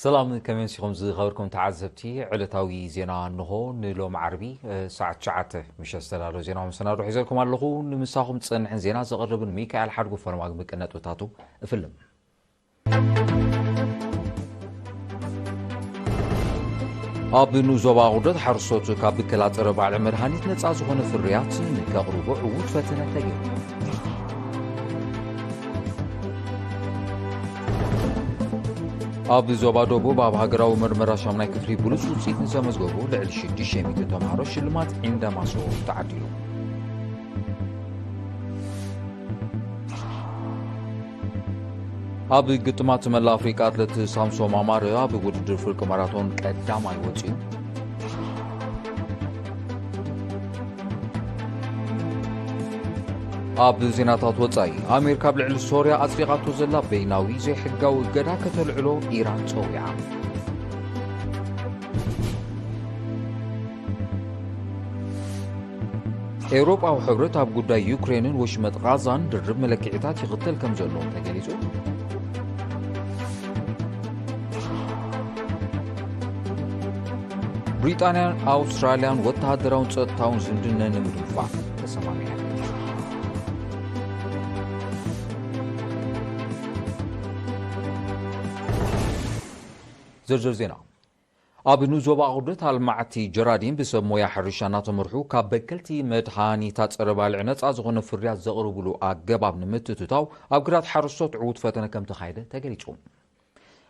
ሰላም፣ ከመይ ኣምሲኹም ዝኸበርኩም ተዓዘብቲ? ዕለታዊ ዜና እንሆ ንሎም ዓርቢ፣ እ፣ ሰዓት ትሽዓተ ምሸት ዝተዳለወ ዜናዊ መሰናዶ ሒዘልኩም ኣለኹ። ንምሳኹም ዝጸንሕን ዜና ዘቕርብን ሚካኤል ሓድጉ ፈርማግ ምቅነጥብታቱ እፍልም። ኣብ ንኡስ ዞባ ኣቑርደት ሓረስቶት ካብ ብከላ ጸረ ባልዕ መድሃኒት ነጻ ዝኾነ ፍርያት ንከቕርቡ ዕዉት ፈተነ ተገይሩ። ኣብ ዞባ ደቡብ ኣብ ሃገራዊ መርመራ ሻምናይ ክፍሊ ብሉጽ ውጽኢት ንዘመዝገቡ ልዕሊ ሽዱሽተ ሚእቲ ተምሃሮ ሽልማት ዒንደ ማሶ ተዓዲሉ። ኣብ ግጥማት መላ ኣፍሪቃ ኣትለት ሳምሶም ኣማረ ኣብ ውድድር ፍርቂ ማራቶን ቀዳማይ ወጺኡ። ኣብ ዜናታት ወጻኢ፣ ኣሜሪካ ኣብ ልዕሊ ሶርያ ኣጽዲቓቶ ዘላ በይናዊ ዘይሕጋዊ እገዳ ከተልዕሎ ኢራን ጸዊዓ። ኤውሮጳዊ ሕብረት ኣብ ጉዳይ ዩክሬንን ወሽመጥ ቓዛን ድርብ መለክዒታት ይኽተል ከም ዘሎ ተገሊጹ። ብሪጣንያን ኣውስትራልያን ወተሃደራውን ጸጥታውን ዝምድነን ንምድንፋዕ ተሰማሚዐን። ዝርዝር ዜና። ኣብ ንኡስ ዞባ ኣቑርደት ኣልማዕቲ ጀራዲን ብሰብ ሞያ ሕርሻ እናተመርሑ ካብ በከልቲ መድሃኒታት ጸረ ባልዕ ነጻ ዝኾነ ፍርያት ዘቕርብሉ ኣገባብ ንምትእትታው ኣብ ግራት ሓረስቶት ዕዉት ፈተነ ከም ተኻየደ ተገሊጹ።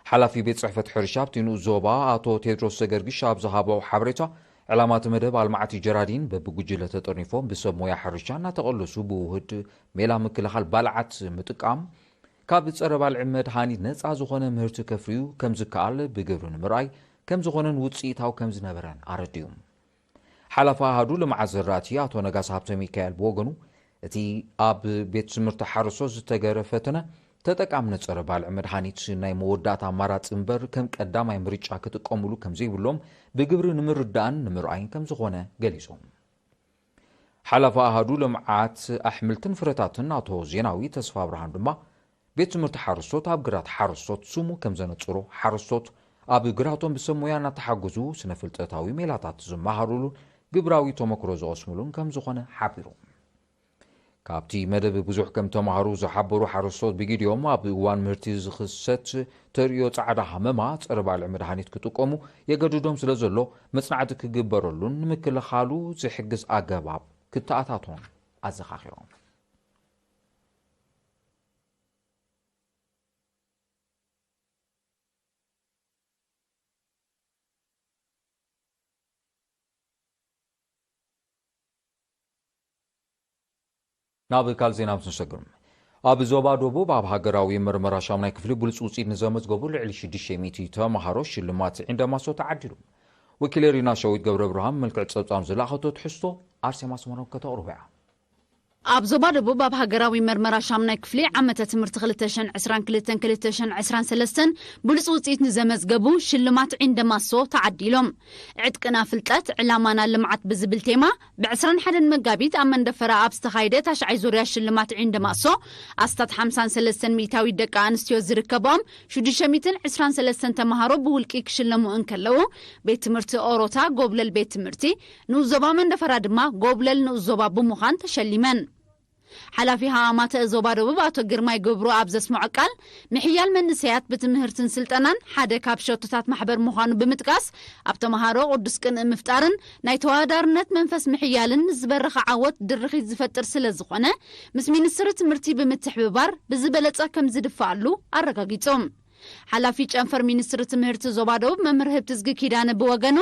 ሓላፊ ቤት ጽሕፈት ሕርሻ ኣብቲ ንኡስ ዞባ ኣቶ ቴድሮስ ዘገርግሽ ኣብ ዝሃቦ ሓበሬታ፣ ዕላማ እቲ መደብ ኣልማዕቲ ጀራዲን በብጉጅለ ተጠርኒፎም ብሰብ ሞያ ሕርሻ እናተቐለሱ ብውሁድ ሜላ ምክልኻል ባልዓት ምጥቃም ካብ ጸረ ባልዕ መድሃኒት ነጻ ዝኾነ ምህርቲ ከፍርዩ ከም ዝከኣል ብግብሪ ንምርኣይ ከም ዝኾነን ውጽኢታዊ ከም ዝነበረን ኣረዲኡ። ሓላፊ ኣሃዱ ልምዓት ዘራእቲ ኣቶ ነጋሲ ሃብተ ሚካኤል ብወገኑ፣ እቲ ኣብ ቤት ትምህርቲ ሓረስቶት ዝተገረ ፈተነ ተጠቃምነት ጸረ ባልዕ መድሃኒት ናይ መወዳእታ ኣማራጺ እምበር ከም ቀዳማይ ምርጫ ክጥቀሙሉ ከም ዘይብሎም ብግብሪ ንምርዳእን ንምርኣይን ከም ዝኾነ ገሊጹ። ሓላፊ ኣሃዱ ልምዓት ኣሕምልትን ፍረታትን ኣቶ ዜናዊ ተስፋ ብርሃን ድማ፣ ቤት ትምህርቲ ሓረስቶት ኣብ ግራት ሓረስቶት ስሙ ከም ዘነጽሮ፣ ሓረስቶት ኣብ ግራቶም ብሰብ ሞያ እናተሓገዙ ስነ ፍልጠታዊ ሜላታት ዝመሃሩሉን ግብራዊ ተመክሮ ዝቐስሙሉን ከም ዝኾነ ሓቢሩ። ካብቲ መደብ ብዙሕ ከም ተማሃሩ ዝሓበሩ ሓረስቶት፣ ብጊዲኦም ኣብ እዋን ምህርቲ ዝኽሰት ተርእዮ ጻዕዳ ሃመማ ጸረ ባልዕ መድሃኒት ክጥቀሙ የገድዶም ስለ ዘሎ፣ መጽናዕቲ ክግበረሉን ንምክልኻሉ ዝሕግዝ ኣገባብ ክተኣታቶን ኣዘኻኺሮም። ናብ ካልእ ዜና ምስ ንሰግር፣ ኣብ ዞባ ደቡብ ኣብ ሃገራዊ መርመራ ሻምናይ ክፍሊ ብሉጽ ውጽኢት ንዘመዝገቡ ልዕሊ ሽዱሽተ ሚእቲ ተምሃሮ ሽልማት ዒንደ ማሶ ተዓዲሉ። ወኪለ ሪና ሸዊት ገብረ ብርሃን መልክዕ ጸብጻብ ዝለኣኸቶ ትሕዝቶ ኣርሴማ ስመሮም ከተቕርቦ እያ። ኣብ ዞባ ደቡብ ኣብ ሃገራዊ መርመራ ሻምናይ ክፍሊ ዓመተ ትምህርቲ ክልተ ሽሕን ዕስራን ክልተን ክልተ ሽሕን ዕስራን ሰለስተን ብሉጽ ውጽኢት ንዘመዝገቡ ሽልማት ዒንደ ማሶ ተዓዲሎም። ዕጥቅና ፍልጠት፣ ዕላማና ልምዓት ብዝብል ቴማ፣ ብ ዕስራን ሓደን መጋቢት ኣብ መንደፈራ ኣብ ዝተኻየደ ታሽዓይ ዙርያ ሽልማት ዒንደ ማሶ፣ ኣስታት ሓምሳን ሰለስተን ሚእታዊት ደቂ ኣንስትዮ ዝርከብኦም ሽዱሽተ ሚእትን ዕስራን ሰለስተን ተምሃሮ ብውልቂ ክሽለሙ እንከለዉ፣ ቤት ትምህርቲ ኦሮታ ጎብለል ቤት ትምህርቲ፣ ንኡስ ዞባ መንደፈራ ድማ ጎብለል ንኡስ ዞባ ብምዃን ተሸሊመን። ሓላፊ ሃማማተ ዞባ ደቡብ ኣቶ ግርማይ ገብሩ ኣብ ዘስምዖ ቃል፣ ምሕያል መንእሰያት ብትምህርትን ስልጠናን ሓደ ካብ ሸቶታት ማሕበር ምዃኑ ብምጥቃስ፣ ኣብ ተምሃሮ ቅዱስ ቅንኢ ምፍጣርን ናይ ተወዳዳርነት መንፈስ ምሕያልን ንዝበረኸ ዓወት ድርኺት ዝፈጥር ስለ ዝኾነ፣ ምስ ሚኒስትሪ ትምህርቲ ብምትሕብባር ብዝበለጸ ከም ዝድፍኣሉ ኣረጋጊጾም። ሓላፊ ጨንፈር ሚኒስትሪ ትምህርቲ ዞባ ደቡብ መምህር ህብትዝጊ ኪዳነ ብወገኑ፣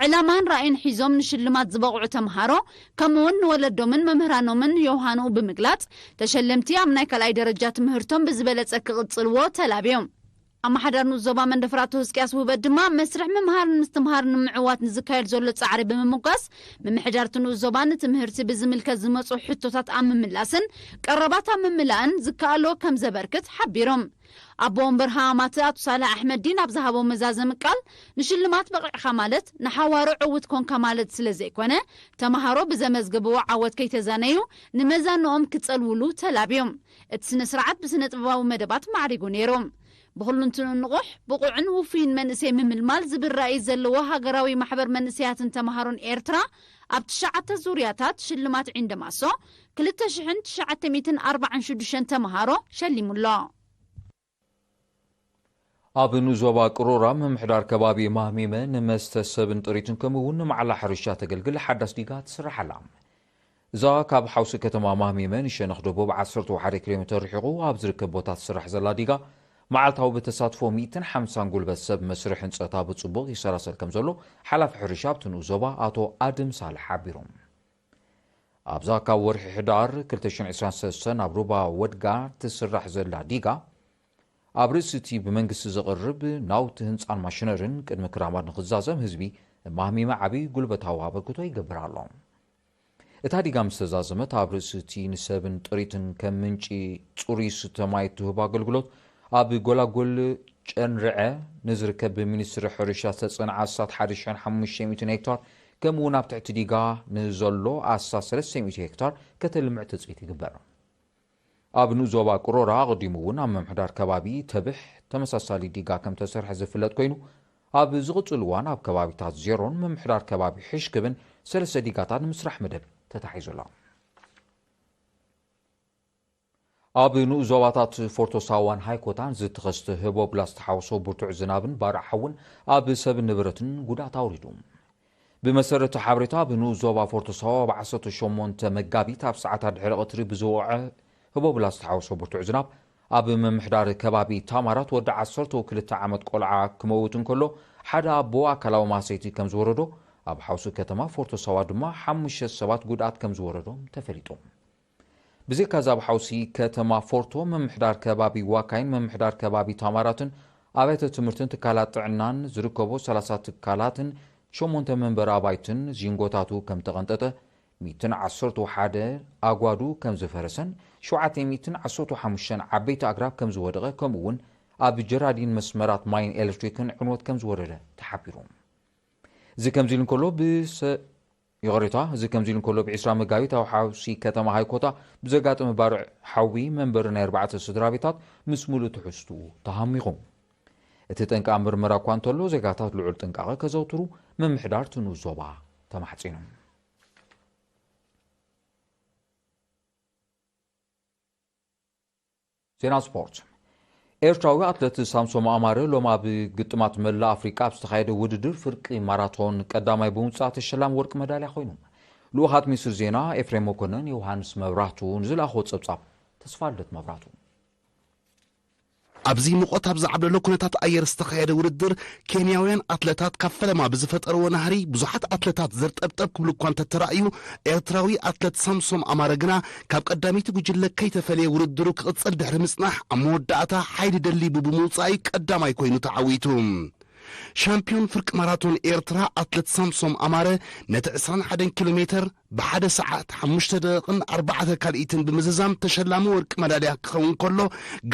ዕላማን ራእይን ሒዞም ንሽልማት ዝበቕዑ ተምሃሮ፣ ከምኡውን ንወለዶምን መምህራኖምን የውሃንኡ ብምግላጽ፣ ተሸለምቲ ኣብ ናይ ካልኣይ ደረጃ ትምህርቶም ብዝበለጸ ክቕጽልዎ ተላብዮም። ኣመሓዳር ንኡስ ዞባ መንደፈራ ኣቶ ህዝቅያስ ውህበት ድማ፣ መስርሕ ምምሃርን ምስትምሃርን ንምዕዋት ንዝካየድ ዘሎ ጻዕሪ ብምምጓስ፣ ምምሕዳር እቲ ንኡስ ዞባ ንትምህርቲ ብዝምልከት ዝመጹ ሕቶታት ኣብ ምምላስን ቀረባት ኣብ ምምላእን ዝከኣሎ ከም ዘበርክት ሓቢሮም። ኣቦ ወንበር ሃማማት ኣቶ ሳልሕ ኣሕመዲን ኣብ ዝሃቦ መዛዘሚ ቃል፣ ንሽልማት በቒዕኻ ማለት ንሓዋሩ ዕዉት ኮንካ ማለት ስለ ዘይኮነ፣ ተምሃሮ ብዘመዝገብዎ ዓወት ከይተዛነዩ ንመዛንኦም ክጸልውሉ ተላብዮም። እቲ ስነ ስርዓት ብስነ ጥበባዊ መደባት ማዕሪጉ ነይሩ። ብኹሉንትኑ ንቑሕ፣ ብቑዕን ውፉይን መንእሰይ ምምልማል ዝብል ራእይ ዘለዎ ሃገራዊ ማሕበር መንእሰያትን ተምሃሮን ኤርትራ፣ ኣብ ትሽዓተ ዙርያታት ሽልማት ዒንደማሶ ክልተ ሽሕን ትሽዓተ ሚእትን ኣርባዓን ሽዱሽተን ተምሃሮ ሸሊሙሎ። ኣብ ንኡስ ዞባ ቅሮራ ምምሕዳር ከባቢ ማህሚመ ንመስተ ሰብን ጥሪትን ከምኡ እውን ንመዓላ ሕርሻ ተገልግል ሓዳስ ዲጋ ትስራሕ ኣላ። እዛ ካብ ሓውሲ ከተማ ማህሚመ ንሸነኽ ደቡብ ዓሰርተ ሓደ ኪሎ ሜተር ርሒቑ ኣብ ዝርከብ ቦታ ትስራሕ ዘላ ዲጋ፣ መዓልታዊ ብተሳትፎ ሚእትን ሓምሳን ጉልበት ሰብ መስርሕ ህንፀታ ብፅቡቕ ይሰላሰል ከም ዘሎ ሓላፊ ሕርሻ ኣብቲ ንኡስ ዞባ ኣቶ ኣድም ሳልሕ ሓቢሮም። ኣብዛ ካብ ወርሒ ሕዳር ክልተ ሽሕን ዕስራን ሰለስተን ኣብ ሩባ ወድጋ ትስራሕ ዘላ ዲጋ፣ ኣብ ርእሲ እቲ ብመንግስቲ ዝቐርብ ናውቲ ህንፃን ማሽነርን ቅድሚ ክራማት ንኽዛዘም ህዝቢ ማህሚመ ዓብዪ ጉልበታዊ ኣበርክቶ ይገብር ኣሎ። እታ ዲጋ ምስ ተዛዘመት ኣብ ርእሲ እቲ ንሰብን ጥሪትን ከም ምንጪ ጽሩይ ዝስተ ማይ እትህብ ኣገልግሎት ኣብ ጎላጎል ጨንርዐ ንዝርከብ ብሚኒስትሪ ሕርሻ ዝተጸንዐ ኣስታት ሓደ ሽሕን ሓሙሽተ ሚእትን ሄክታር ከምኡ እውን ኣብ ትሕቲ ዲጋ ንዘሎ ኣስታት ሰለስተ ሚእቲ ሄክታር ከተልምዕ ትጽቢት ይግበር። ኣብ ንኡስ ዞባ ቅሮራ ኣቐዲሙ እውን ኣብ ምምሕዳር ከባቢ ተብሕ ተመሳሳሊ ዲጋ ከም ተሰርሐ ዝፍለጥ ኮይኑ፣ ኣብ ዝቕጽል እዋን ኣብ ከባቢታት ዜሮን ምምሕዳር ከባቢ ሕሽክብን ሰለስተ ዲጋታት ንምስራሕ መደብ ተታሒዙ ኣሎ። ኣብ ንኡስ ዞባታት ፎርቶ ሳዋን ሃይኮታን ዝተኸስተ ህቦብላ ዝተሓወሶ ብርቱዕ ዝናብን ባርዕ ሓውን ኣብ ሰብን ንብረትን ጉድኣት ኣውሪዱ። ብመሰረት ሓበሬታ፣ ኣብ ንኡስ ዞባ ፎርቶ ሳዋ ኣብ ዓሰርተ ሸሞንተ መጋቢት ኣብ ሰዓታት ድሕሪ ቀትሪ ብዝወቕዐ ህቦብላ ዝተሓወሶ ብርቱዕ ዝናብ፣ ኣብ ምምሕዳር ከባቢ ታማራት ወዲ ዓሰርተ ክልተ ዓመት ቆልዓ ክመውት እንከሎ፣ ሓደ ኣቦ ኣካላዊ ማህሰይቲ ከም ዝወረዶ፣ ኣብ ሓውሲ ከተማ ፎርቶ ሳዋ ድማ ሓሙሽተ ሰባት ጉድኣት ከም ዝወረዶም ተፈሊጡ። ብዘይካ እዚ ኣብ ሓውሲ ከተማ ፎርቶ፣ ምምሕዳር ከባቢ ዋካይን ምምሕዳር ከባቢ ታማራትን ኣብያተ ትምህርትን ትካላት ጥዕናን ዝርከቦ ሰላሳ ትካላትን ሸሞንተ መንበሪ ኣባይትን ዚንጎታቱ ከም ተቐንጠጠ፣ ሚእትን ዓሰርተ ሓደ ኣጓዱ ከም ዝፈረሰን ሸውዓተ ሚእትን ዓሰርተ ሓሙሽተን ዓበይቲ ኣግራብ ከም ዝወደቐ፣ ከምኡ እውን ኣብ ጀራዲን መስመራት ማይን ኤሌክትሪክን ዕንወት ከም ዝወረደ ተሓቢሩ። እዚ ከምዚ ኢሉ እንከሎ፣ ብሰ-፣ ይቕሬታ፣ እዚ ከምዚ ኢሉ እንከሎ፣ ብ ዕስራ መጋቢት ኣብ ሓውሲ ከተማ ሃይኮታ ብዘጋጠመ ባርዕ ሓዊ መንበሪ ናይ ኣርባዕተ ስድራ ቤታት ምስ ሙሉእ ትሕዝትኡ ተሃሚኹ። እቲ ጠንቂ ኣብ ምርመራ እኳ እንተሎ፣ ዜጋታት ልዑል ጥንቃቐ ከዘውትሩ ምምሕዳር እቲ ንኡስ ዞባ ተማሕጺኑ። ዜና ስፖርት። ኤርትራዊ ኣትለት ሳምሶም ኣማረ ሎም ኣብ ግጥማት መላእ ኣፍሪቃ ኣብ ዝተኻየደ ውድድር ፍርቂ ማራቶን ቀዳማይ ብምውጻእ ተሸላሚ ወርቂ መዳልያ ኮይኑ። ልኡኻት ሚኒስትር ዜና ኤፍሬም መኮነን፣ ዮሃንስ መብራህቱ ንዝለኣኽዎ ጸብጻብ ተስፋልደት መብራህቱ። ኣብዚ ሙቐት ኣብ ዝዓብለሎ ኩነታት ኣየር ዝተኻየደ ውድድር፣ ኬንያውያን ኣትለታት ካብ ፈለማ ብዝፈጠርዎ ናህሪ ብዙሓት ኣትለታት ዘርጠብጠብ ክብሉ እኳ እንተተራእዩ፣ ኤርትራዊ ኣትለት ሳምሶም ኣማረ ግና ካብ ቀዳመይቲ ጉጅለ ከይተፈለየ ውድድሩ ክቕጽል ድሕሪ ምጽናሕ፣ ኣብ መወዳእታ ሓይሊ ደሊቡ ብምውጻእ ቀዳማይ ኮይኑ ተዓዊቱ። ሻምፒዮን ፍርቂ ማራቶን ኤርትራ ኣትለት ሳምሶም ኣማረ ነቲ ዕስራን ሓደን ኪሎ ሜተር ብሓደ ሰዓት ሓሙሽተ ደቂቕን ኣርባዕተ ካልኢትን ብምዝዛም ተሸላሚ ወርቂ መዳልያ ክኸውን ከሎ፣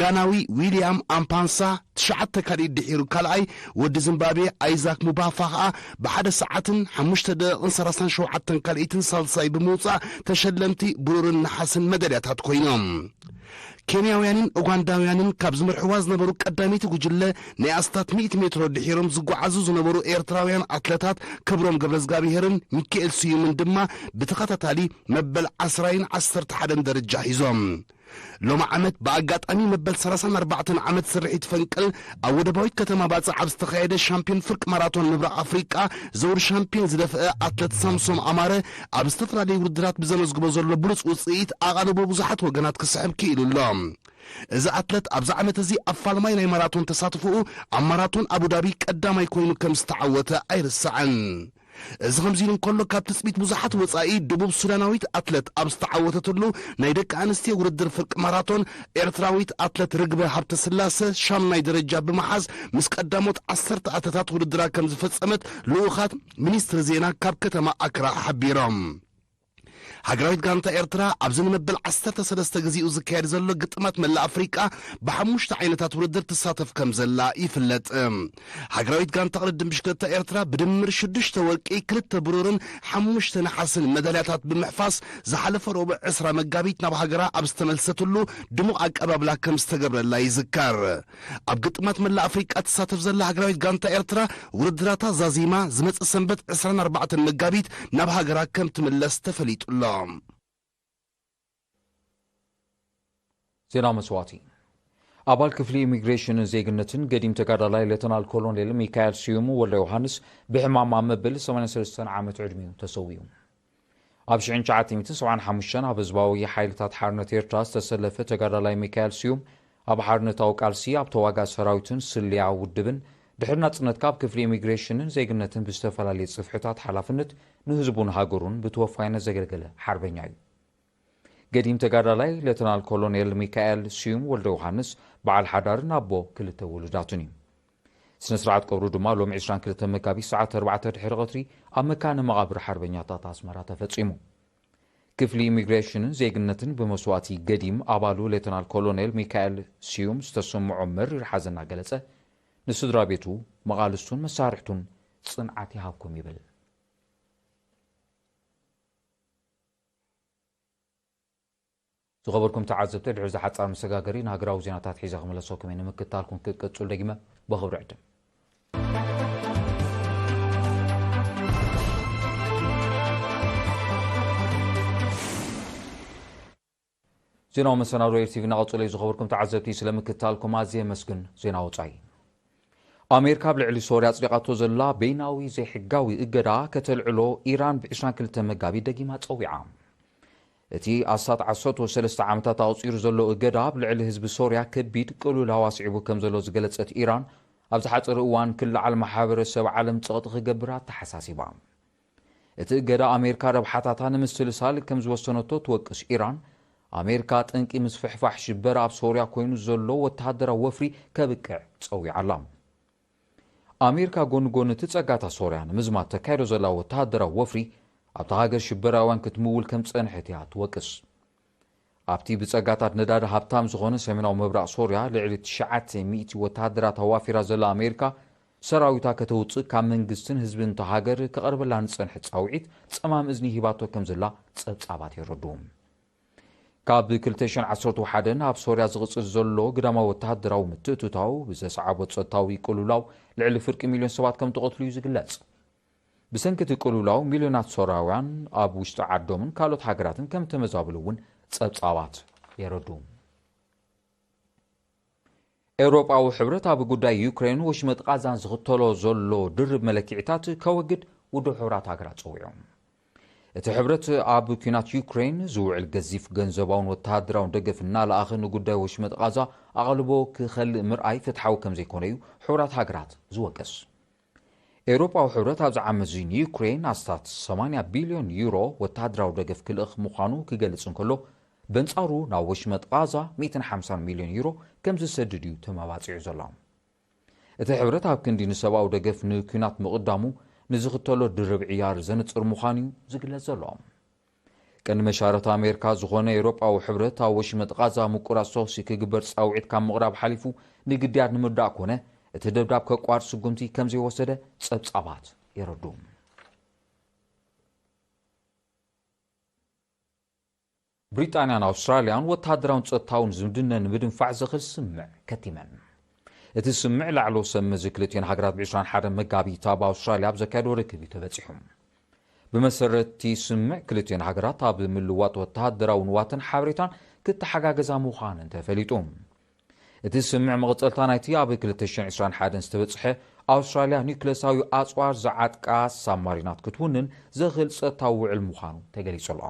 ጋናዊ ዊልያም ኣምፓንሳ ትሽዓተ ካልኢት ድሒሩ ካልኣይ፣ ወዲ ዚምባብዌ ኣይዛክ ሙባፋ ከኣ ብሓደ ሰዓትን ሓሙሽተ ደቂቕን ሰላሳን ሸውዓተን ካልኢትን ሳልሳይ ብምውጻእ ተሸለምቲ ብሩርን ነሓስን መዳልያታት ኮይኖም። ኬንያውያንን ኡጋንዳውያንን ካብ ዝመርሕዋ ዝነበሩ ቀዳመይቲ ጉጅለ ናይ ኣስታት ሚእቲ ሜትሮ ድሒሮም ዝጓዓዙ ዝነበሩ ኤርትራውያን ኣትለታት ክብሮም ገብረዝጋብሄርን ሚካኤል ስዩምን ድማ ብተኸታታሊ መበል ዓስራይን ዓሰርተ ሓደን ደረጃ ሒዞም። ሎሚ ዓመት ብኣጋጣሚ መበል ሰላሳን ኣርባዕተን ዓመት ስርሒት ፈንቅል ኣብ ወደባዊት ከተማ ባጽዕ ኣብ ዝተኻየደ ሻምፒዮን ፍርቂ ማራቶን ንብረ ኣፍሪቃ ዘውሪ ሻምፒዮን ዝደፍአ ኣትለት ሳምሶም ኣማረ ኣብ ዝተፈላለዩ ውድድራት ብዘመዝግቦ ዘሎ ብሉጽ ውጽኢት ኣቓልቦ ብዙሓት ወገናት ክስሕብ ክኢሉ ኣሎ። እዚ ኣትለት ኣብዚ ዓመት እዚ ኣብ ፋልማይ ናይ ማራቶን ተሳትፎኡ ኣብ ማራቶን ኣቡዳቢ ቀዳማይ ኮይኑ ከም ዝተዓወተ ኣይርሳዕን። እዚ ከምዚ ኢሉ እንከሎ፣ ካብ ትጽቢት ብዙሓት ወጻኢ ደቡብ ሱዳናዊት ኣትለት ኣብ ዝተዓወተትሉ ናይ ደቂ ኣንስትዮ ውድድር ፍርቂ ማራቶን ኤርትራዊት ኣትለት ርግበ ሃብተስላሰ ሻምናይ ደረጃ ብምሓዝ ምስ ቀዳሞት ዓሰርተ ኣትለታት ውድድራ ከም ዝፈጸመት ልኡኻት ሚኒስትሪ ዜና ካብ ከተማ ኣክራ ሓቢሮም። ሃገራዊት ጋንታ ኤርትራ ኣብዚ ንመበል ዓሰርተ ሰለስተ ግዜኡ ዝካየድ ዘሎ ግጥማት መላእ ኣፍሪቃ ብሓሙሽተ ዓይነታት ውድድር ትሳተፍ ከም ዘላ ይፍለጥ። ሃገራዊት ጋንታ ቅድድም ብሽክለታ ኤርትራ ብድምር ሽዱሽተ ወርቂ፣ ክልተ ብሩርን ሓሙሽተ ነሓስን መዳልያታት ብምሕፋስ፣ ዝሓለፈ ረቡዕ ዕስራ መጋቢት ናብ ሃገራ ኣብ ዝተመልሰትሉ ድሙቕ ኣቀባብላ ከም ዝተገብረላ ይዝከር። ኣብ ግጥማት መላእ ኣፍሪቃ ትሳተፍ ዘላ ሃገራዊት ጋንታ ኤርትራ፣ ውድድራታ ዛዚማ ዝመጽእ ሰንበት ዕስራን ኣርባዕተን መጋቢት ናብ ሃገራ ከም ትምለስ ተፈሊጡ ኣሎ። ዜና መስዋእቲ። ኣባል ክፍሊ ኢሚግሬሽንን ዜግነትን ገዲም ተጋዳላይ ሌተናል ኮሎኔል ሚካኤል ስዩም ወልደ ዮሃንስ ብሕማም ኣብ መበል ሰማንያን ሰለስተን ዓመት ዕድሚኡ ተሰዊኡ። ኣብ ሽሕን ትሽዓተ ሚእትን ሰብዓን ሓሙሽተን ኣብ ህዝባዊ ሓይልታት ሓርነት ኤርትራ ዝተሰለፈ ተጋዳላይ ሚካኤል ስዩም፣ ኣብ ሓርነታዊ ቃልሲ ኣብ ተዋጋእ ሰራዊትን ስለያ ውድብን፣ ድሕሪ ናጽነት ካብ ክፍሊ ኢሚግሬሽንን ዜግነትን ብዝተፈላለየ ጽፍሕታት ሓላፍነት ንህዝቡን ሃገሩን ብተወፋይነት ዘገልገለ ሓርበኛ እዩ። ገዲም ተጋዳላይ ሌተናል ኮሎኔል ሚካኤል ስዩም ወልደ ዮሃንስ በዓል ሓዳርን ኣቦ ክልተ ውሉዳትን እዩ። ስነ ስርዓት ቀብሩ ድማ ሎሚ ዕስራን ክልተን መጋቢት ሰዓት ኣርባዕተ ድሕሪ ቀትሪ ኣብ መካነ መቓብር ሓርበኛታት ኣስመራ ተፈጺሙ። ክፍሊ ኢሚግሬሽንን ዜግነትን ብመስዋእቲ ገዲም ኣባሉ ሌተናል ኮሎኔል ሚካኤል ስዩም ዝተሰምዖ መሪር ሓዘን እናገለጸ፣ ንስድራ ቤቱ፣ መቓልስቱን መሳርሕቱን ጽንዓት ይሃብኩም ይብል። ዝኸበርኩም ተዓዘብቲ፣ ድሕሪ እዚ ሓጻር መሰጋገሪ ንሃገራዊ ዜናታት ሒዘ ክምለሰኩም እየ። ንምክትታልኩም ክቅጽል ደጊመ ብኽብሪ ዕድም። ዜናዊ መሰናዶ ኤር ቲ ቪ እናቐጸለ እዩ። ዝኸበርኩም ተዓዘብቲ፣ ስለምክትታልኩም ኣዝየ የመስግን። ዜና ወጻኢ። ኣሜሪካ ኣብ ልዕሊ ሶርያ ኣጽዲቓቶ ዘላ በይናዊ ዘይሕጋዊ እገዳ ከተልዕሎ ኢራን ብ ዕስራን ክልተን መጋቢት ደጊማ ጸዊዓ። እቲ ኣስታት ዓሰርተ ሰለስተ ዓመታት ኣቑጺሩ ዘሎ እገዳ ኣብ ልዕሊ ህዝቢ ሶርያ ከቢድ ቅልውላው ኣስዒቡ ከም ዘሎ ዝገለጸት ኢራን፣ ኣብ ዝሓጸረ እዋን ክለዓል ማሕበረሰብ ዓለም ጸቕጢ ክገብር ኣተሓሳሲባ። እቲ እገዳ ኣሜሪካ ረብሓታታ ንምስልሳል ከም ዝወሰነቶ ትወቅስ ኢራን፣ ኣሜሪካ ጠንቂ ምስፍሕፋሕ ሽበራ ኣብ ሶርያ ኮይኑ ዘሎ ወተሃደራዊ ወፍሪ ከብቅዕ ጸዊዓ ኣላ። ኣሜሪካ ጎኒ ጎኒ እቲ ጸጋታ ሶርያ ንምዝማት ተካይዶ ዘላ ወተሃደራዊ ወፍሪ፣ ኣብታ ሃገር ሽበራውያን ክትምውል ከም ዝጸንሐት እያ ትወቅስ። ኣብቲ ብጸጋታት ነዳዲ ሃብታም ዝኾነ ሰሜናዊ ምብራቕ ሶርያ ልዕሊ ትሽዓተ ሚእቲ ወተሃደራት ኣዋፊራ ዘላ ኣሜሪካ፣ ሰራዊታ ከተውጽእ ካብ መንግስትን ህዝብን እታ ሃገር ክቐርበላ ንጸንሐ ጻውዒት ጸማም እዝኒ ሂባቶ ከም ዘላ ጸብጻባት የረድኡ። ካብ ክልተ ሽሕን ዓሰርተ ሓደን ኣብ ሶርያ ዝቕጽል ዘሎ ግዳማዊ ወተሃደራዊ ምትእትታው ብዘስዓቦ ጸጥታዊ ቅልውላው ልዕሊ ፍርቂ ሚልዮን ሰባት ከም ተቐትሉ እዩ ዝግለጽ። ብሰንኪ እቲ ቅልውላው ሚልዮናት ሶርያውያን ኣብ ውሽጢ ዓዶምን ካልኦት ሃገራትን ከም ተመዛበሉ እውን ጸብጻባት የረድኡ። ኤውሮጳዊ ሕብረት ኣብ ጉዳይ ዩክሬን ወሽመጥ ቃዛን ዝኽተሎ ዘሎ ድርብ መለክዒታት ከወግድ ውድብ ሕቡራት ሃገራት ጸዊዑ። እቲ ሕብረት ኣብ ኲናት ዩክሬን ዝውዕል ገዚፍ ገንዘባውን ወተሃደራውን ደገፍ እናለኣኸ ንጉዳይ ወሽመጥ ቃዛ ኣቓልቦ ክኸልእ ምርኣይ ፍትሓዊ ከም ዘይኮነ እዩ ሕቡራት ሃገራት ዝወቅስ። ኤውሮጳዊ ሕብረት ኣብዚ ዓመት እዚ ንዩክሬን ኣስታት ሰማንያ ቢልዮን ዩሮ ወተሃደራዊ ደገፍ ክልእኽ ምዃኑ ክገልጽ እንከሎ፣ በንጻሩ ናብ ወሽመጥ ቃዛ ሚእትን ሓምሳን ሚልዮን ዩሮ ከም ዝሰድድ እዩ ተመባጺዑ ዘሎ። እቲ ሕብረት ኣብ ክንዲ ንሰብኣዊ ደገፍ ንኲናት ምቕዳሙ፣ ንዝኽተሎ ድርብ ዕያር ዘንጽር ምዃኑ እዩ ዝግለጽ ዘሎ። ቀንዲ መሻርኽቲ ኣሜሪካ ዝኾነ ኤውሮጳዊ ሕብረት ኣብ ወሽመጥ ቃዛ ምቁራጽ ተኹሲ ክግበር ጻውዒት ካብ ምቕራብ ሓሊፉ ንግድያት ንምርዳእ ኮነ እቲ ደብዳብ ከቋርጽ ስጉምቲ ከም ዘይወሰደ ጸብጻባት የረድኡ። ብሪጣንያን ኣውስትራልያን ወተሃደራውን ጸጥታውን ዝምድነ ንምድንፋዕ ዘኽእል ስምምዕ ከቲመን። እቲ ስምምዕ ላዕለዎት ሰብ መዚ ክልቲኤን ሃገራት ብ ዕስራን ሓደን መጋቢት ኣብ ኣውስትራልያ ኣብ ዘካየዶ ርክብ እዩ ተበጺሑ። ብመሰረት እቲ ስምምዕ ክልቲኤን ሃገራት ኣብ ምልዋጥ ወተሃደራዊ ንዋትን ሓበሬታን ክተሓጋገዛ ምዃነን ተፈሊጡ። እቲ ስምምዕ መቐጸልታ ናይቲ ኣብ ክልተ ሽሕን ዕስራን ሓደን ዝተበጽሐ ኣውስትራልያ ኒውክለሳዊ ኣጽዋር ዝዓጥቃ ሳብማሪናት ክትውንን ዘኽእል ጸጥታዊ ውዕል ምዃኑ ተገሊጹ ኣሎ።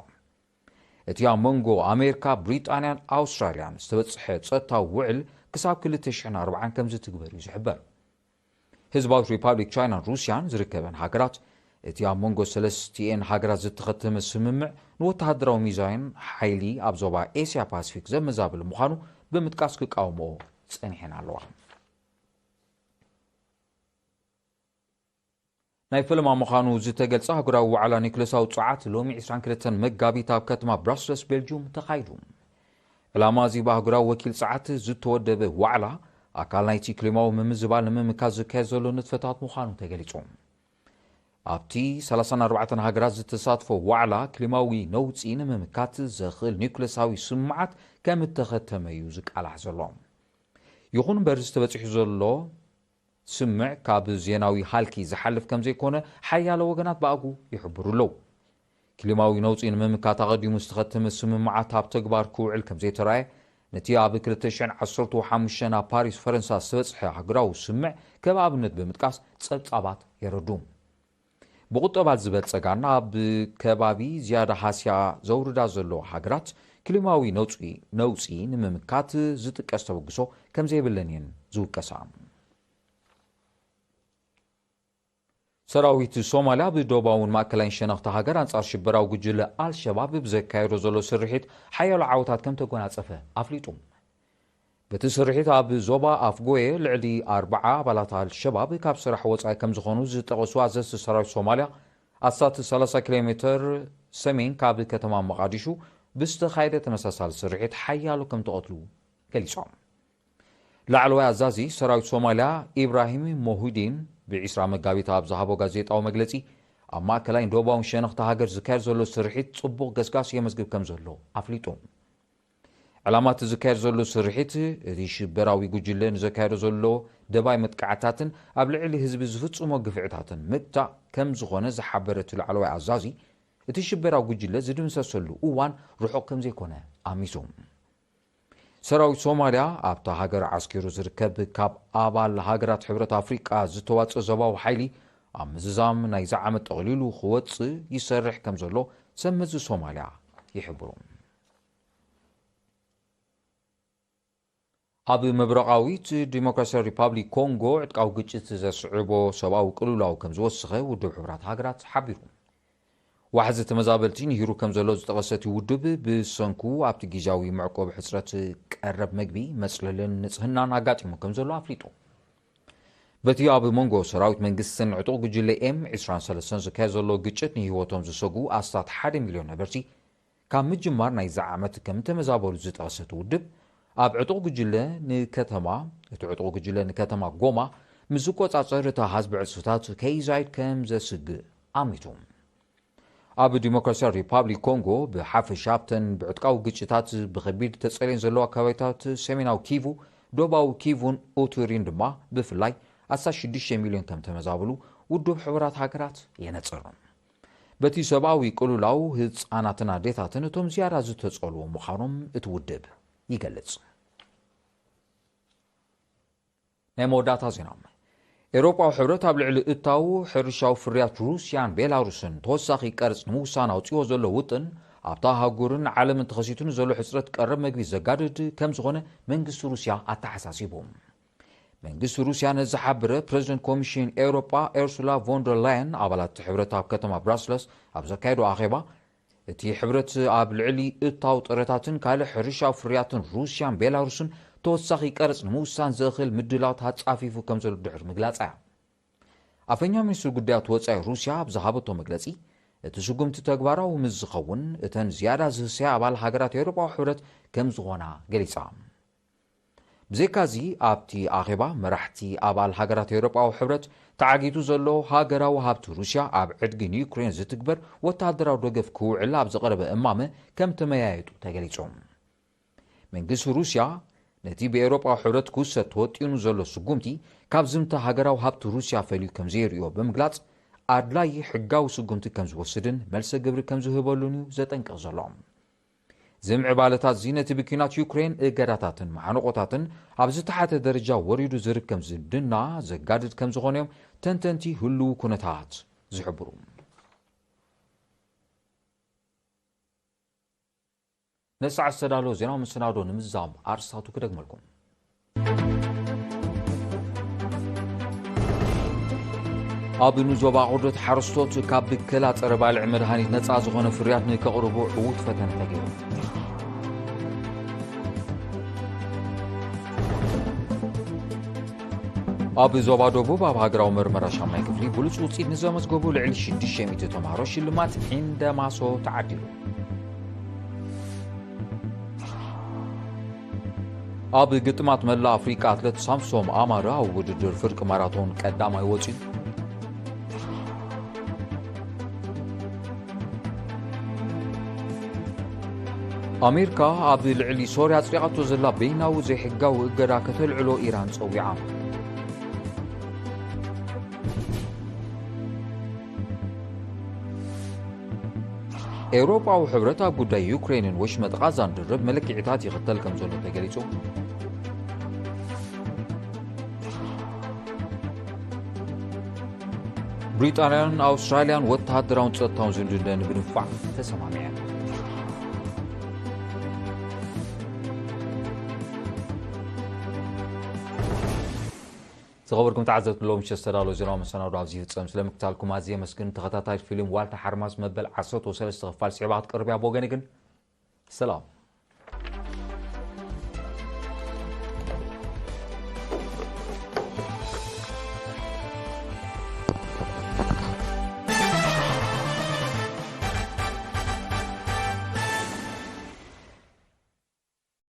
እቲ ኣብ መንጎ ኣሜሪካ፣ ብሪጣንያን ኣውስትራልያን ዝተበጽሐ ጸጥታዊ ውዕል ክሳብ ክልተ ሽሕን ኣርባዓን ከም ዝትግበር እዩ ዝሕበር። ህዝባዊት ሪፓብሊክ ቻይናን ሩስያን ዝርከበን ሃገራት፣ እቲ ኣብ መንጎ ሰለስቲኤን ሃገራት ዝተኸተመ ስምምዕ ንወተሃደራዊ ሚዛን ሓይሊ ኣብ ዞባ ኤስያ ፓሲፊክ ዘመዛብል ምዃኑ ብምጥቃስ ክቃወምኦ ጸኒሐን ኣለዋ። ናይ ፈለማ ምዃኑ ዝተገልጸ ኣህጉራዊ ዋዕላ ኒውክለሳዊ ጸዓት ሎሚ ዕስራን ክልተን መጋቢት ኣብ ከተማ ብራስለስ ቤልጅዩም ተኻይዱ። ዕላማ እዚ ብኣህጉራዊ ወኪል ጸዓት ዝተወደበ ዋዕላ ኣካል ናይቲ ክሊማዊ ምምዝባል ንምምካት ዝካየድ ዘሎ ንጥፈታት ምዃኑ ተገሊጹ። ኣብቲ ሰላሳን ኣርባዕተን ሃገራት ዝተሳትፎ ዋዕላ ክሊማዊ ነውጺ ንምምካት ዘኽእል ኒውክለሳዊ ስምዓት ከም እተኸተመ እዩ ዝቃላሕ ዘሎ። ይኹን እምበር ዝተበጺሑ ዘሎ ስምዕ ካብ ዜናዊ ሃልኪ ዝሓልፍ ከም ዘይኮነ ሓያሎ ወገናት ብኣጉ ይሕብሩ ኣለዉ። ክሊማዊ ነውጺ ንምምካት ኣቐዲሙ ዝተኸተመ ስምምዓት ኣብ ተግባር ክውዕል ከም ዘይተራእየ፣ ነቲ ኣብ ክልተ ሽሕን ዓሰርተ ሓሙሽተን ኣብ ፓሪስ ፈረንሳ ዝተበጽሐ ሃገራዊ ስምዕ ከም ኣብነት ብምጥቃስ ጸብጻባት የረዱ። ብቁጠባ ዝበልጸጋን ኣብ ከባቢ ዝያዳ ሃስያ ዘውርዳ ዘሎ ሃገራት ክሊማዊ ነውጺ፣ ነውጺ ንምምካት ዝጥቀስ ተበግሶ ከም ዘይብለን እየን ዝውቀሳ። ሰራዊት ሶማልያ ብዶባውን ማእከላይን ሸነኽቲ ሃገር ኣንጻር ሽበራዊ ጉጅለ ኣልሸባብ ብዘካየዶ ዘሎ ስርሒት ሓያሎ ዓወታት ከም ተጎናጸፈ ኣፍሊጡ። በቲ ስርሒት ኣብ ዞባ ኣፍጎየ ልዕሊ ኣርባዓ ኣባላት ኣልሸባብ ካብ ስራሕ ወጻኢ ከም ዝኾኑ ዝጠቐሱ ኣዘዝቲ ሰራዊት ሶማልያ፣ ኣስታት ሰላሳ ኪሎ ሜተር ሰሜን ካብ ከተማ መቓዲሹ ብዝተኻየደ ተመሳሳሊ ስርሒት ሓያሎ ከም ተቐትሉ ገሊጾም። ላዕለዋይ ኣዛዚ ሰራዊት ሶማልያ ኢብራሂም ሞሁዲን ብዒስራ መጋቢት ኣብ ዝሃቦ ጋዜጣዊ መግለጺ፣ ኣብ ማእከላይን ደቡባውን ሸነኽቲ ሃገር ዝካየድ ዘሎ ስርሒት ጽቡቕ ገስጋስ የመዝግብ ከም ዘሎ ኣፍሊጡ። ዕላማ እቲ ዝካየድ ዘሎ ስርሒት፣ እቲ ሽበራዊ ጉጅለ ንዘካየዶ ዘሎ ደባይ መጥቃዕታትን ኣብ ልዕሊ ህዝቢ ዝፍጽሞ ግፍዕታትን ምግታእ ከም ዝኾነ ዝሓበረ እቲ ላዕለዋይ ኣዛዚ፣ እቲ ሽበራዊ ጉጅለ ዝድምሰሰሉ እዋን ርሑቕ ከም ዘይኮነ ኣሚሱ። ሰራዊት ሶማልያ ኣብታ ሃገር ዓስኪሩ ዝርከብ ካብ ኣባል ሃገራት ሕብረት ኣፍሪቃ ዝተዋጽኦ ዞባዊ ሓይሊ ኣብ ምዝዛም ናይዚ ዓመት ጠቕሊሉ ክወጽእ ይሰርሕ ከም ዘሎ ሰብ መዚ ሶማልያ ይሕብሩ። ኣብ ምብራቓዊት ዲሞክራሲያዊ ሪፓብሊክ ኮንጎ ዕጥቃዊ ግጭት ዘስዕቦ ሰብኣዊ ቅልውላው ከም ዝወሰኸ ውድብ ሕቡራት ሃገራት ሓቢሩ። ዋሕዚ ተመዛበልቲ ንሂሩ ከም ዘሎ ዝጠቐሰ እቲ ውድብ፣ ብሰንኩ ኣብቲ ግዝያዊ መዕቆቢ ሕጽረት ቀረብ መግቢ፣ መጽለልን ንጽህናን ኣጋጢሙ ከም ዘሎ ኣፍሊጡ። በቲ ኣብ መንጎ ሰራዊት መንግስትን ዕጡቕ ጉጅለ ኤም ዕስራን ሰለስተን ዝካየድ ዘሎ ግጭት ንህይወቶም ዝሰጉ ኣስታት ሓደ ሚልዮን ነበርቲ ካብ ምጅማር ናይዚ ዓመት ከም ተመዛበሉ ዝጠቐሰ እቲ ውድብ፣ ኣብ ዕጡቕ ጉጅለ ንከተማ፣ እቲ ዕጡቕ ጉጅለ ንከተማ ጎማ ምስ ዝቆጻጸር፣ እቲ ኣሃዝ ብዕጽፍታት ከይዛይድ ከም ዘስግእ ኣሚቱ። ኣብ ዲሞክራሲያዊ ሪፓብሊክ ኮንጎ ብሓፈሻ ኣብተን ብዕጥቃዊ ግጭታት ብኸቢድ ተጸልየን ዘለዋ ከባቢታት ሰሜናዊ ኪቩ፣ ደቡባዊ ኪቩን ኡቱሪን ድማ ብፍላይ ኣስታት ሽዱሽተ ሚልዮን ከም ተመዛበሉ ውድብ ሕቡራት ሃገራት የነጽር። በቲ ሰብኣዊ ቅልውላው ህጻናትን ኣዴታትን እቶም ዝያዳ ዝተጸልዉ ምዃኖም እቲ ውድብ ይገልጽ። ናይ መወዳእታ ዜና። ኤውሮጳዊ ሕብረት ኣብ ልዕሊ እታው ሕርሻዊ ፍርያት ሩስያን ቤላሩስን ተወሳኺ ቀርጽ ንምውሳን ኣውጺዎ ዘሎ ውጥን፣ ኣብታ ኣህጉርን ዓለምን ተኸሲቱ ንዘሎ ሕጽረት ቀረብ መግቢ ዘጋድድ ከም ዝኾነ መንግስቲ ሩስያ ኣተሓሳሲቡ። መንግስቲ ሩስያ ነዚ ዝሓበረ፣ ፕረዚደንት ኮሚሽን ኤውሮጳ ኤርሱላ ቮንደር ላየን ኣባላት እቲ ሕብረት ኣብ ከተማ ብራስለስ ኣብ ዘካየዶ ኣኼባ፣ እቲ ሕብረት ኣብ ልዕሊ እታው ጥረታትን ካልእ ሕርሻዊ ፍርያትን ሩስያን ቤላሩስን ተወሳኺ ቀረጽ ንምውሳን ዘኽእል ምድላዋት ኣጻፊፉ ከም ዘሎ ድሕሪ ምግላጻ እያ። ኣፈኛ ሚኒስትሪ ጉዳያት ወጻኢ ሩስያ ኣብ ዝሃበቶ መግለጺ፣ እቲ ስጉምቲ ተግባራዊ ምስ ዝኸውን፣ እተን ዝያዳ ዝህሰያ ኣባል ሃገራት ኤውሮጳዊ ሕብረት ከም ዝኾና ገሊጻ። ብዘይካዚ፣ ኣብቲ ኣኼባ መራሕቲ ኣባል ሃገራት ኤውሮጳዊ ሕብረት፣ ተዓጊቱ ዘሎ ሃገራዊ ሃብቲ ሩስያ ኣብ ዕድጊ ንዩክሬን ዝትግበር ወተሃደራዊ ደገፍ ክውዕል ኣብ ዝቐረበ እማመ ከም ተመያየጡ ተገሊጹ። መንግስቲ ሩስያ ነቲ ብኤውሮጳዊ ሕብረት ክውሰድ ተወጢኑ ዘሎ ስጉምቲ ካብ ዝምተ ሃገራዊ ሃብቲ ሩስያ ፈልዩ ከም ዘይርእዮ ብምግላጽ፣ ኣድላዪ ሕጋዊ ስጉምቲ ከም ዝወስድን መልሰ ግብሪ ከም ዝህበሉን እዩ ዘጠንቅቕ ዘሎ። እዚ ምዕባለታት እዚ ነቲ ብኲናት ዩክሬን እገዳታትን ማዕንቖታትን ኣብ ዝተሓተ ደረጃ ወሪዱ ዝርከብ ዝምድና ዘጋድድ ከም ዝኾነ እዮም ተንተንቲ ህሉው ኩነታት ዝሕብሩ። ነዚ ሰዓት ዝተዳለወ ዜናዊ መሰናዶ ንምዝዛም ኣርስታቱ ክደግመልኩም። ኣብ ኑዞባ ቁርደት ሓረስቶት ካብ ብከላ ጸረ ባልዕ መድሃኒት ነጻ ዝኾነ ፍርያት ንከቕርቡ ዕዉት ፈተነ ተገይሩ። ኣብ ዞባ ደቡብ ኣብ ሃገራዊ መርመራ ሻምናይ ክፍሊ ብሉጽ ውጽኢት ንዘመዝገቡ ልዕሊ ሽዱሽተ ሚእቲ ተምሃሮ ሽልማት ኢንደማሶ ተዓዲሉ። ኣብ ግጥማት መላእ ኣፍሪቃ ኣትለት ሳምሶም ኣማረ ኣብ ውድድር ፍርቂ ማራቶን ቀዳማይ ወጺኡ። ኣሜሪካ ኣብ ልዕሊ ሶርያ ኣጽዲቓቶ ዘላ በይናዊ ዘይሕጋዊ እገዳ ከተልዕሎ ኢራን ጸዊዓ። ኤውሮጳዊ ሕብረት ኣብ ጉዳይ ዩክሬንን ወሽመጥ ቓዛን ድርብ መለክዒታት ይኽተል ከም ዘሎ ተገሊጹ። ብሪጣንያን ኣውስትራልያን ወተሃደራውን ጸጥታውን ዝምድነን ብድንፋዕ ተሰማሚዐን። ዝኸበርኩም ተዓዘብቲ፣ ሎሚ ምሸት ዝተዳለወ ዜናዊ መሰናዶ ኣብዚ ይፍጸም። ስለ ምክታልኩም ኣዝየ የመስግን። ተኸታታሊት ፊልም ዋልታ ሓርማዝ መበል ዓሰርተ ሰለስተ ክፋል ስዒባ ክትቀርብ እያ። ብወገነይ ግን ሰላም።